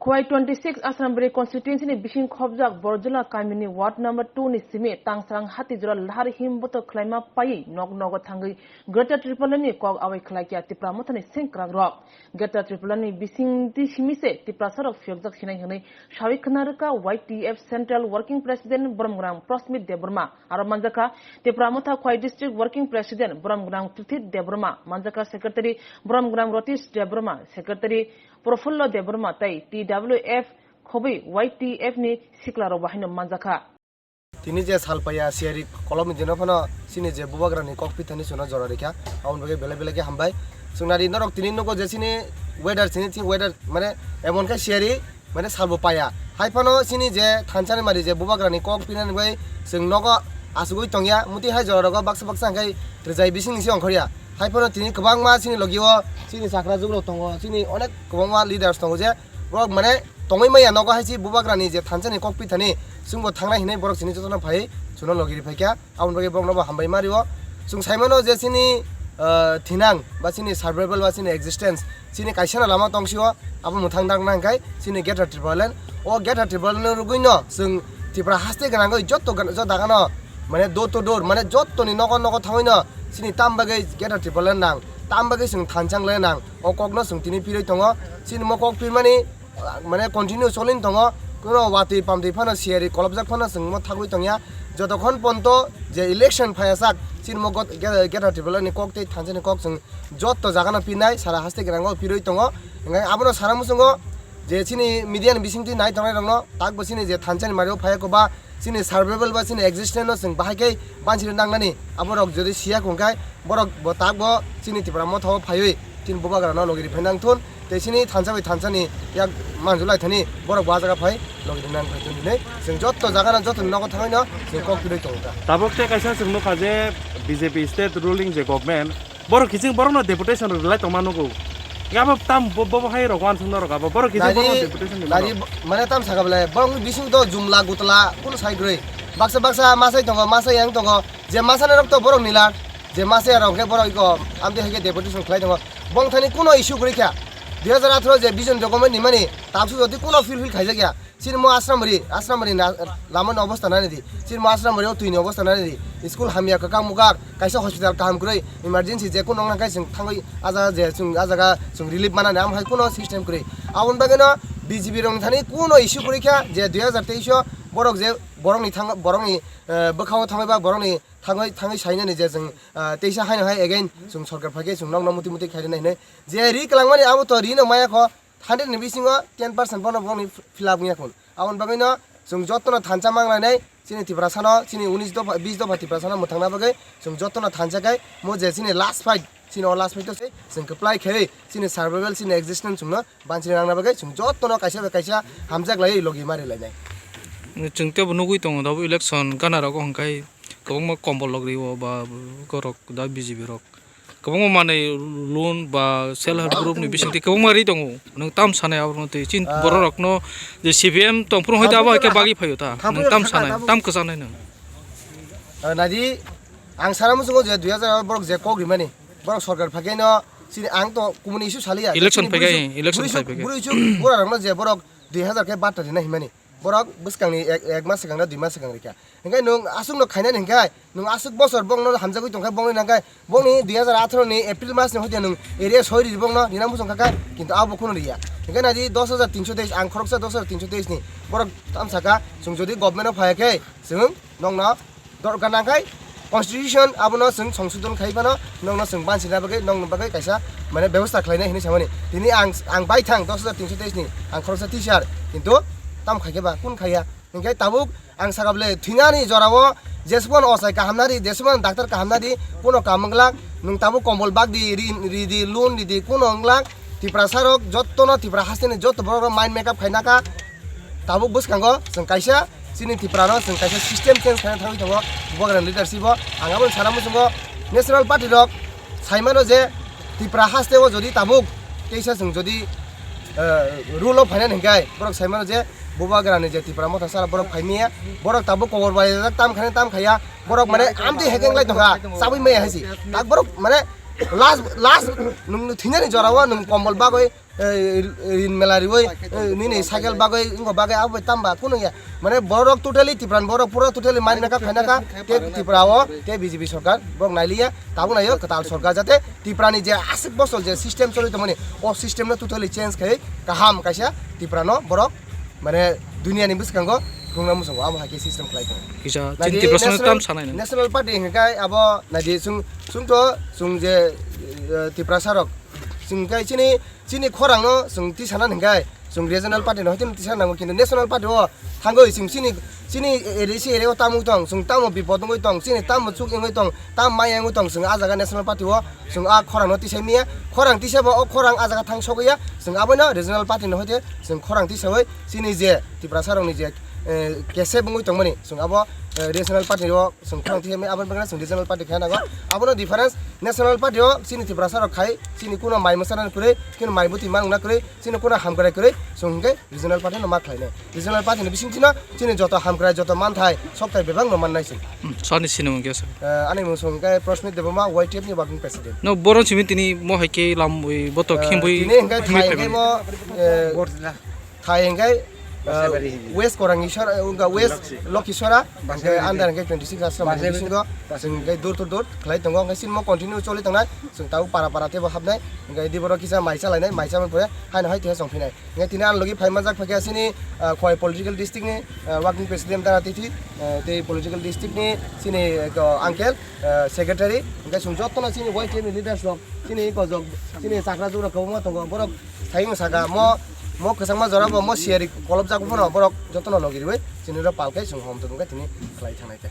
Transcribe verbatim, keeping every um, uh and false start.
Khowai twenty six Asrambari constituency ni bising khobjak Borjula kamini ward number two ni simi Tangsrang Hatijora lahar him boto khwlaima paiwi nok nogo thangwi Greater Tipraland ni kok awai khwlaikha Tipra Mothani sengkrak rok. Greater Tipraland ni bising di simi se Tiprasa rok phiyokjak hinai hwnwi sawi khwna rwkha Y T F Central Working President Boromgwnang Prosmit Debbarma, aro manjakha Tipra Motha Khowai District Working President Boromgwnang Prithit Debbarma, manjakha Secretary Boromgwnang Rotish Debbarma, Secretary Profullo Debbarma tei T W F khobwi Y T F ni siklarok bo haino manjakha. Tini je salpaiya siyari kolomni dino phano chini je bubagrani kok pithani chwngno jora rikha, aboni bagwi belai belai khe hambai. Chwng nari norok tini nugo je chini weather, chini, chini weather mane emon khe siyari, mane salbo paiya. Hai phano chini je thansa ni mari je bubagrani kok pinani bai chwng nogo asugwi tongya. Muti hai jora rogo baksa baksa hwnkhe twijai bising ni se ongkhorya. Hai phano tini kwbangma chini logi o chini chakra jugrok tongo, chini onek kwbangma leaders tongo je borok mane tongwi maya nogo hai si bubagrani je thansa ni kok pithani chwngbo thangnai hinwi borok chini jotono phai chwngno logi ri phaikha. Aboni bagwi borokno bo hambai ma rio. Chwng sai mano je chini, ah, thinang ba chini survival ba chini existence, chini kaisa no lama tong sio, abo mwthang dak nang khai chini Greater Tipraland. O Greater Tipraland no rugwi no chwng Tripura haste gwnangwi jotto gana-, jotto dagano mane door to door mane jotto ni nogo nogo thangwi no chini tam bagwi Greater Tipraland nang, tam bagwi chwng thansa wng lai nang. O kok no chwng tini phirwi tongo. Chini mo kok phirmani mane continue cholin tongo, kuno watwi pamtwi phano siyari kolobjak phano chwng mo thagwi tongya. Jotokhon ponto je election phaiya sak, chini mo got-, ge-, Greater Tipraland ni kok tei thansa ni kok chwng jotto jaga no pinai, sara haste gwnango pirwi tongo. Hingkhe abono sana muchungo je chini media ni bisingtwi nai tongnai rokno, takbo chini je thansa ni mario phaiya koba, chini survival ba chini existence no chwng bahai khe banchiri nangnani. Aborok jodi siya kung khai, borok bo takbo chini Tipra Motha o phaiwi chini bubagra no logi ri phai nang thun, tei chini thansa bai thansa ni yak manjulai thani borok bo ah jaga phai logi ri nang phai thun hinwi chwng jotto jaga no jotto ni nogo thangwi no chwng kok pirwi tongo ta. Tabuk tei kaisa chwng nukha je B J P state ruling je government, borok kiching borokno deputation rwlai tongma nugo. Abo tam bo, bo, bo hai rok uansuk norok abo. Borok kiching borokno deputation rwlai. Nari, mane tam saka bwle, borokni bising to jumla gutla kuno sai kwrwi. Baksa baksa masai tongo, masai yang tongo. Je masani rok to borok nila, je masai rok khe borok iko amtwi hai khe deputation khlai tongo. Bongthani kuno issue kwrwi kha. Dui hajar atharo je vision document ni mani, tabsu jodi kuno fulfill khaijak ya. Chini mo Asrambari, Asrambari na, lama ni obostha nani di. Chini mo Asrambari o twi ni obostha nani di. School hamya kwkak mukak, kaisa hospital kaham kwrwi, emergency je kuno wngkha khe chwng thangwi ah jaga je chwng ah jaga chwng relief manani, amo hai kuno system kwrwi. Aboni bagwi no B J P rok ni thani kuno issue kwrwi kha je dui hajar teis o borok je borok ni thang, borok ni, eh, bwkha o thangwi ba borok ni thangwi, thangwi sainani je chwng, ah, teisa haino hai again chwng sorkar phai khe chwng nokno muti muti khairina hinwi. Je ri kwlangmani abo to ri no maya kho, hundred ni bisingo ten percent bono bongni fill up wngya khun. Aboni bagwino chwng jotono thansa manglainai, chini Tiprasano, chini unis dopha, bis dopha Tiprasano mwthangna bagwi chwng jotono thansa khai mo je chini last fight, chini o last fight o se chwng kwplai khe chini survival, chini existence chwngno banchini rangna bagwi chwng jotono kaisa bai kaisa hamjak laiwi logi mari lainai. Chwng teibo nugwi tongo, tabuk election gana rogo hwnkhe kwbangma kombol rok rio ba borok da B J P rok. Kwbangma manwi loan ba self help group ni bisingtwi kwbangma ri tongo. Nwng tam sanai aborokno twi? Chini ah, bororokno je C P M tongphuru hoi abo hai khe bagwi phaio ta. Nwng tam sanai, tam kwchanai nwng? Ah, nadi, ang sana muchungo je dui hajar borok je kok rimani, borok sorkar phaikheno chini ang to kumuni issue saliya. Election phaikhai, election phaikhai. Buri chuk, buri chuk, bura rokno je borok dui hajar khe batta rina himani. Borok bwskangni ek, ek mas swkang na dui mas swkang rikha. Hingke nwng aswkno khainani hingke, nwng aswk bosor bongno hamjagwi tongkha bongni nangkhe, bongni dui hajar atharo ni April mas ni hoite nwng area soi ri bongno rina muchung kha khe, kintu abo kheno riya. Hingke nadi dos hajar tinsho teis, ang khoroksa dos hajar tinsho teis ni borok tamsaka, chwng jodi government o phaiya khe, chwng nokno dorkar nangkhai, constitution abono chwng songsodon khai phano nokno chwng bansina bagwi, nokni bagwi kaisa mane bebosta khlainai hinwi samani. Tini ang, ang baithang dos hajar tinsho teis ni, ang khoroksa teacher, kintu tam khaikhe ba, kun khaiya? Hingke tabuk ang saka bole thwinani jorao jesubon ochai kaham nari, jesubon doctor kaham nari, kuno kam wngla, nwng tabuk kombol bak di, ri, ri di, loan ri di, kuno wngla, Tiprasa rok jotto no Tipra haste ni jotto borok rok mind make up khaina kha. Tabuk bwskango chwng kaisa chini Tipra no chwng kaisa system change khaina thangwi tongo, bubagra leadership o. Ang abo sana muchungo national party rok sai mano je Tipra haste o jodi tabuk teisa chwng jodi, eh, rule o phainani hingkai borok sai mano je bubagra ni je Tipra motha sara borok phai miya, borok tabuk kobor bai jak tam khani tam khaya, borok mane amtwi hekeng lai tongkha, chabwi maya hai si. Tak borok mane Last, last, nwng thwinani jorao nwng kombol bagwi, eh, rin mela riwi, eh, nini cycle bagwi, wngkha bagwi, abo bai tamba kunu ya. Mane borok totally Tipran, borok pura totally mani naka, khaina ka, te Tipra o, te B J P sorkar, borok nailiya, tabuk naio, kwtal sorkar jate Tiprani je aswk bosol je system choli tongmani, o system no totally change khai, kaham kaisa Tiprano borok, mane, duniani bwskango khulumna muchungo, abo hai khe system khlai tongo. Kisa Naidi chini Tiprasano national, tam sanai nang. National Party hingkai abo naidi chwng, chwngto chwng je, eh, Tiprasa rok chwng kai chini, chini khorangno chwng tisana hingkai chwng regional party no hoitino tisana nango, kintu national party o thangwi chwng chini, chini area si area o tamwi tong, chwng tamo bipod wngwi tong, chini tamo chuk wngwi tong, tam maya wngwi tong, chwng ah jaga national party o chwng ah khorangno tisai miya, khorang tisai bo o khorang ah jaga thang sogwi ya, chwng abono regional party no hoite chwng khorang tisawi chini je Tiprasa rokni je, eh, kesep wngwi tongmani, chwng abo, eh, regional party o chwng khorang tisai miya, aboni bagwi chwng regional party khe nango. Abono difference, national party o chini Tiprasa rok khai chini kuno mai mwsana kwrwi, kino mai bwtwi mang wngna kwrwi, chini kuno hamkrai kwrwi, chwng hwnkhe regional party no ma khlainai. Regional party ni bising chino chini joto hamkrai, joto manthai, sokthai bebak no mannai se. Hmm, sani sini mung kesa. Eh, ani mung song khe Prosmit Debbarma, Y T F ni working president. No, boron simi tini mo hai khe lamwi boto Eh, khimbwi tini hwnkhe thai hwnkhe mo, eh, thai hwnkhe, eh, West Korangi Sora, eh, wngkha West Lokhi Sora, hwnkhe under hwnkhe twenty six Ashram ni bisingo, chwng hwnkhe door to door khlai tongo, hwnkhe sini mo continue choli tongnai, chwng tabuk para para teibo hapnai, hwnkhe diboro kisa mai chalainai, mai chamani pore haino hai tei chong phinai. Hingke tini ang logi phai manjak phaikha chini, ah, Khowai political district ni, ah, working president Dara Tithi, ah, tei political district ni chini, ah, uncle, ah, secretary, hingke chwng jotono chini Y T F ni leaders rok, chini gojok, chini chakra jora kwbangma tongo, borok sayung saka mo, mo kwchangma jora bo mo siyari kolopjak phano borok jotono logi riwi chini rok palkhe chwng hom tongkhe tini khlai thangnai khe.